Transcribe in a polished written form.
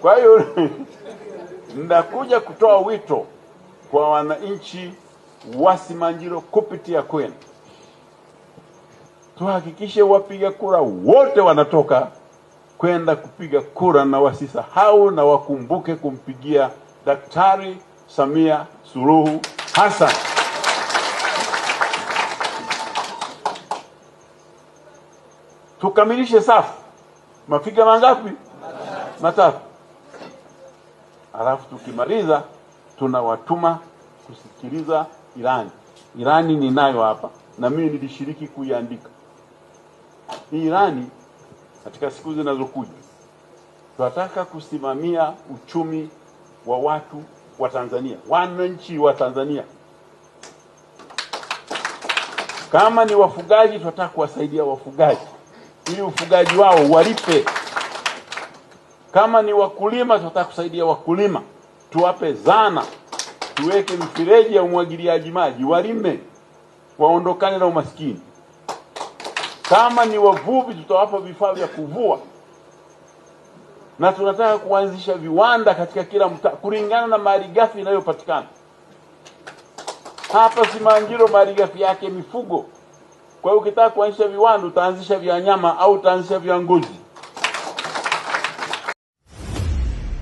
Kwa hiyo ninakuja kutoa wito kwa wananchi wa Simanjiro kupitia kwenu, tuhakikishe wapiga kura wote wanatoka kwenda kupiga kura, na wasisahau na wakumbuke kumpigia Daktari Samia Suluhu Hassan. Tukamilishe safu. Mafiga mangapi? Matatu. Alafu tukimaliza tunawatuma kusikiliza ilani. Ilani ninayo hapa na mimi nilishiriki kuiandika. Hii ilani katika siku zinazokuja tunataka kusimamia uchumi wa watu wa Tanzania, wananchi wa Tanzania. Kama ni wafugaji, tunataka kuwasaidia wafugaji ili ufugaji wao walipe. Kama ni wakulima, tunataka kusaidia wakulima, tuwape zana, tuweke mifereji ya umwagiliaji maji, walime, waondokane na umaskini. Kama ni wavuvi, tutawapa vifaa vya kuvua, na tunataka kuanzisha viwanda katika kila mtaa kulingana na malighafi inayopatikana hapa Simanjiro. Malighafi yake mifugo. Kwa hiyo ukitaka kuanzisha viwanda utaanzisha vya nyama au utaanzisha vya ngozi.